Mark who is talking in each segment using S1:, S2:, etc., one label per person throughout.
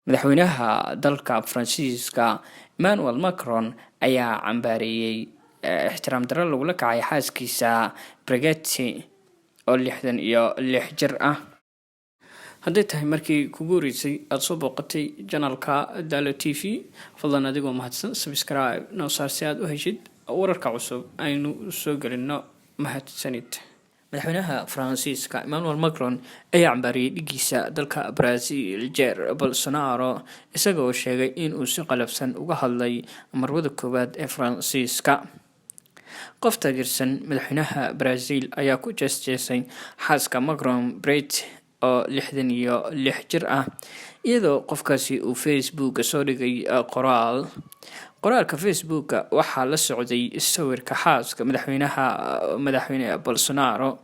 S1: Madaxweynaha dalka Faransiiska Emmanuel Macron ayaa cambaareeyey ixtiraam darro lagula kacay xaaskiisa Brigitte oo 66 jir ah. Hadday tahay markii kugu horeysay aada soo booqatay channelka Dalo TV, fadlan adigoo mahadsan subscribe noo saar si aad u heshid wararka cusub aynu soo gelino. Mahadsanid. Madaxweynaha Faransiiska Emmanuel Macron ayaa cambaariyey dhigiisa dalka Brazil Jair Bolsonaro, isaga oo sheegay in uu si qalafsan uga hadlay marwada koowaad ee Faransiiska. Qof taageersan madaxweynaha Brazil ayaa ku jeesjeesay xaaska Macron, Brigitte, oo 66 jir ah, iyadoo qofkaasi uu Facebooka soo dhigay qoraal. Qoraalka Facebooka waxaa la socday sawirka xaaska madaxweynaha, madaxweyne Bolsonaro,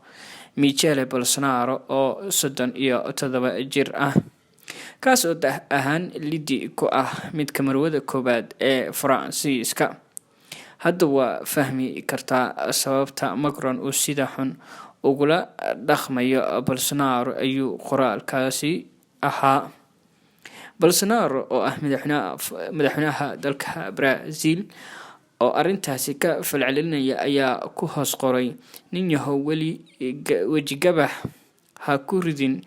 S1: Michele Bolsonaro, oo 37 jir ah, kaas oo da' ahaan lidi ku ah midka marwada koowaad ee Faransiiska. "Hadda waa fahmi kartaa sababta Macron uu sida xun ugula dhaqmayo Bolsonaro," ayuu qoraalkaasi ahaa. Bolsonaro oo ah madaxweynaha dalka Brazil oo arrintaasi ka falcelinaya ayaa ku hoos qoray: "Nin yahow, weli wejigabax ha ku ridin,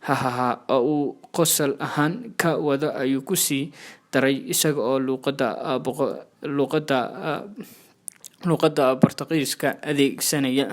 S1: hahaha," oo uu qosol ahaan ka wado ayuu kusii daray, isaga oo luuqadda Bortuqiiska adeegsanaya.